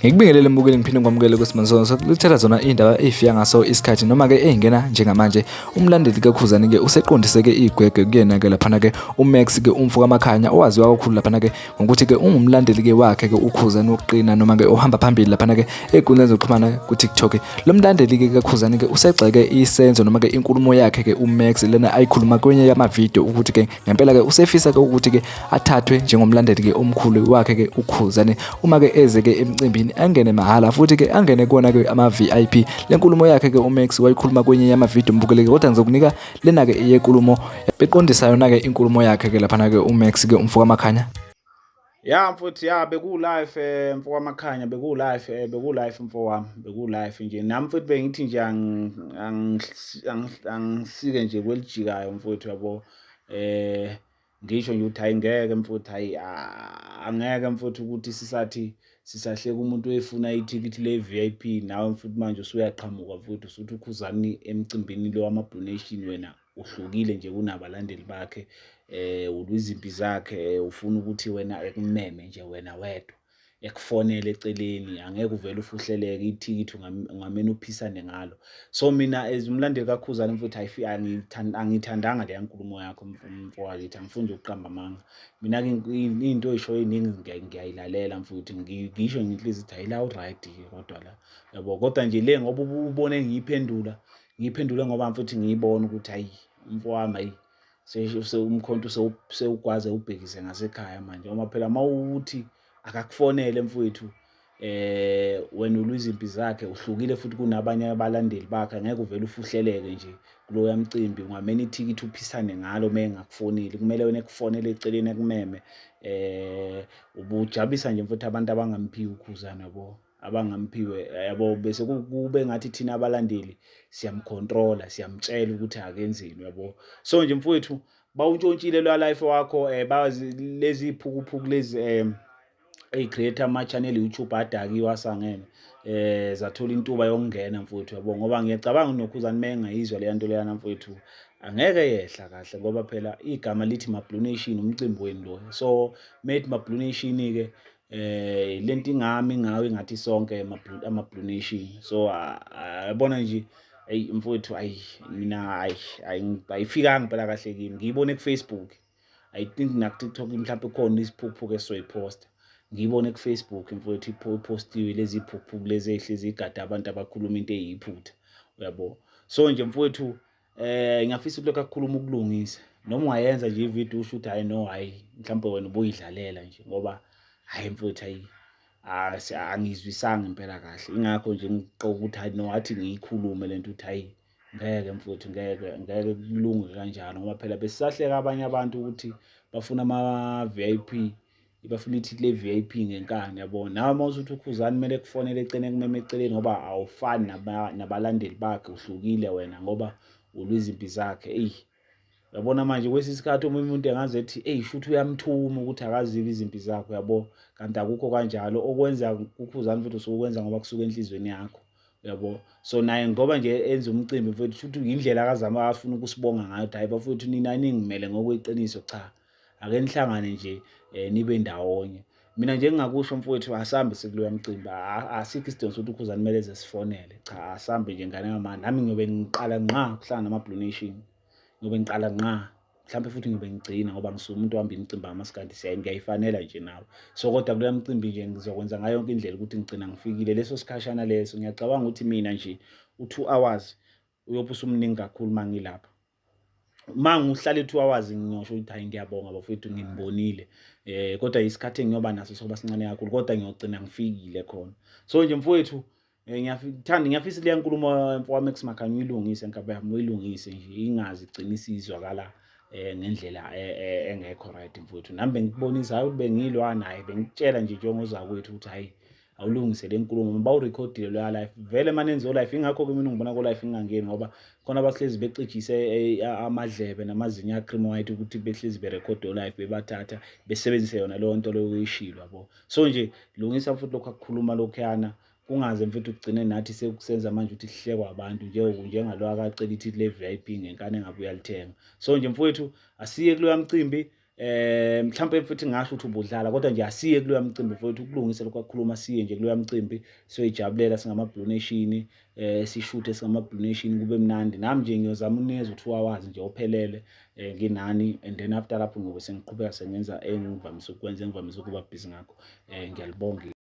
Ngikubingelele mbukeli, ngiphinde ngikwamukele kweSimanzono. Sokulethela zona iy'ndaba ey'fika ngaso isikhathi noma-ke ey'ngena njengamanje. Umlandeli kaKhuzani-ke useqondise-ke igwegwe kuyena-ke laphana-ke uMax-ke umfo kaMakhanya owaziwa kakhulu laphana-ke ngokuthi-ke ungumlandeli-ke wakhe-ke uKhuzani wokuqina noma-ke ohamba phambili laphana-ke ey'nkundleni zokuxhumana ku-TikTok. Lo mlandeli-ke kaKhuzani-ke usegxeke isenzo noma-ke inkulumo yakhe-ke uMax lena ayikhuluma kwenye yamavidiyo ukuthi-ke ngempela-ke usefisa-ke ukuthi-ke athathwe njengomlandeli-ke omkhulu wakhe-ke uKhuzani uma-ke eze-ke emcimbini angene mahhala futhi-ke angene kuwona-ke ama-VIP. Le nkulumo yakhe-ke uMax wayikhuluma kwenye yamavidiyo mbukeleke, kodwa ngizokunika lena-ke yenkulumo beqondisa yona-ke inkulumo yakhe-ke laphana-ke uMax-ke umfo kaMakhanya. Ya mfowethu, ya beku-life mfo kaMakhanya, beku-life, beku-life mfo wami, beku-life nje. Nami futhi bengithi nje angisike nje kwelijikayo mfowethu, yabo. Ngisho nje ukuthi hayi ngeke mfowethu, hayi angeke mfowethu ukuthi sisathi sisahleka umuntu efuna ithikithi le-VIP, nawe futhi manje usuyaqhamuka mfowethu usuthi uKhuzani emcimbini lo wama-Blue Nation, wena uhlukile nje kunabalandeli bakhe, ulwa izimpi zakhe, ufuna ukuthi wena ekumeme nje wena wedwa, ekufonele eceleni, angeke uvele ufuhleleke ithikithi ungamane uphisane ngalo. So mina as umlandeli kaKhuzani mfowethu, angiyithandanga leya nkulumo yakho mfowethu, angifuni nje ukuqamba amanga. Mina-ke into oyishoyo ey'ningi ngiyayilalela mfowethu, ngisho ngenhliziyo ukuthi hhayi la u-right-ke kodwa la, yabo. Kodwa nje le ngoba ubone ngiyiphendula, ngiyiphendule ngoba mfowethu ngiyibona ukuthi hhayi umfowami, hhayi umkhonto sewugwaze ubhekise ngasekhaya manje, ngoba phela uma uthi akakufonele mfowethu, wena ulwa izimpi zakhe, uhlukile futhi kunabanye abalandeli bakhe, angeke uvele ufuhleleke nje kuloya mcimbi, ungamane ithikithi uphisane ngalo uma engakufoneli, kumele wena ekufonele eceleni ekumeme. Ubujabulisa nje mfowethu abantu abangamphiwe uKhuzani, yabo, abangamphiwe, yabo, bese kube ngathi thina abalandeli siyamcontrola, siyamtshela ukuthi akenzeni, yabo. So nje mfowethu bawuntshontshile lwa life wakho, bazi lezi phukuphuku lezi ey'create ama-channel YouTube adakiwe asangene, zathola intuba yokungena mfowethu, yabo, ngoba ngiyacabanga unoKhuzani uma engayizwa leya nto leyana mfowethu angeke yehla kahle, ngoba phela igama lithi Ma-Blue Nation, umcimbi wenu loyo. So methi Ma-Blue Nation-ke lento ingami ngawe ngathi sonke ama-Blue Nation. So yabona nje, eyi mfowethu, ayi mina ayi ayifikanga impela kahle kimi, ngiyibone ku-Facebook, I think naku-TikTok mhlawumbe khona isiphukuphuku esizoyiphosta, ngiyibone ku-Facebook mfowethu iphostiwe lezi phukuphuku lezi ey'hlezi igada abantu abakhuluma into eyiphutha, uyabo. So nje mfowethu ngiyafisa ukuthi lokhu akukhuluma ukulungisa, noma ungayenza nje ividiyo usho ukuthi hhayi no, hhayi mhlawumbe wena ubuyidlalela nje, ngoba hhayi mfowethu, hhayi angizwisanga impela kahle. Ingakho nje ngiqoka ukuthi hhayi no, athi ngiyikhulume lento ukuthi hhayi ngeke mfowethu, ngeke ngeke kulunge kanjalo, ngoba phela besisahleka abanye abantu ukuthi bafuna ama-VIP, bafuna ithikithi le-VIP ngenkani, yabo. Nawe uma usuthi uKhuzani kumele kufonele eceleni, kumeme eceleni, ngoba awufani nabalandeli bakhe, uhlukile wena ngoba ulwa izimpi zakhe. Eyi uyabona manje kwesinye isikhathi omunye umuntu engaze ethi eyi shuthi uyamthuma ukuthi akaziwe izimpi zakhe, uyabo, kanti akukho kanjalo. Okwenza kuKhuzani futhi usuke ukwenza ngoba kusuka enhliziyweni yakho, uyabo. So naye ngoba nje enza umcimbi mfowethu, shuthi indlela akazama afuna ukusibonga ngayo ukuthi hayi bafowethu nina ningimele ngokweqiniso, cha ake nihlangane nje nibe ndawonye. Mina nje ngingakusho mfowethu, asambe sikuloya mcimbi, asikho isidingo sokuthi uKhuzani kumele eze sifonele, cha asambe nje ngane kamama. Nami ngiyobe ngiqala nqa ukuhlangana nama-Blue Nation, ngiyobe ngiqala nqa mhlawumbe futhi ngiyobe ngigcina, ngoba ngisuke umuntu ohamba imicimbi kamaskandi, ngiyayifanela nje nawe. So kodwa kuloya mcimbi nje ngizokwenza ngayo yonke indlela ukuthi ngigcina ngifikile leso sikhashana leso. Ngiyacabanga ukuthi mina nje u-2 hours uyobe usumningi kakhulu uma ngilapha. Uma ngihlale 2 hours ngiyosho ukuthi hayi ngiyabonga bafowethu nginibonile, kodwa isikhathi engiyoba naso sokuba sincane kakhulu, kodwa ngiyogcina ngifikile khona. So nje mfowethu ngiyafithanda, ngiyafisa leya nkulumo mfowami Max Makhanya uyilungise nkabi yami, uyilungise nje ingazi igcine isizwakala ngendlela engekho right mfowethu. Nami bengikubonisa hayi ukuthi bengilwa naye, bengikutshela nje njengozakwethu ukuthi hayi awulungise le nkulumo, bawurekhodile loya life vele mane enziwe life. Ingakho-ke mina ngibona ko-life ngingangeni, ngoba khona abahlezi becijise amadlebe namazinyo a-cream white ukuthi behlezi berekhode o-life, bebathatha besebenzise yona leyo nto leyo oyishilo, yabo. So nje lungisa futhi lokhu akukhuluma lokhuyana, Kungaze mfethu kugcine nathi sekusenza manje ukuthi sihlekwa abantu njengalo akacela ithikithi le-VIP ngenkani engabe uyalithenga. So nje mfowethu asiye kuloya mcimbi, mhlampe futhi ngasho ukuthi ubudlala, kodwa nje asiye kuloya mcimbi mfowethu, ukulungisa lokhu akukhuluma, siye nje kuloya mcimbi siyoyijabulela singama-Blue Nation, sishuthe singama-Blue Nation kube mnandi. Nami nje ngiyozama ukunikeza u-2 hours nje ophelele nginani, and then after lapho ngiyobe sengiqhubeka sengenza engivamise ukwenza, engivamise ukuba busy ngakho. Ngiyalibonga.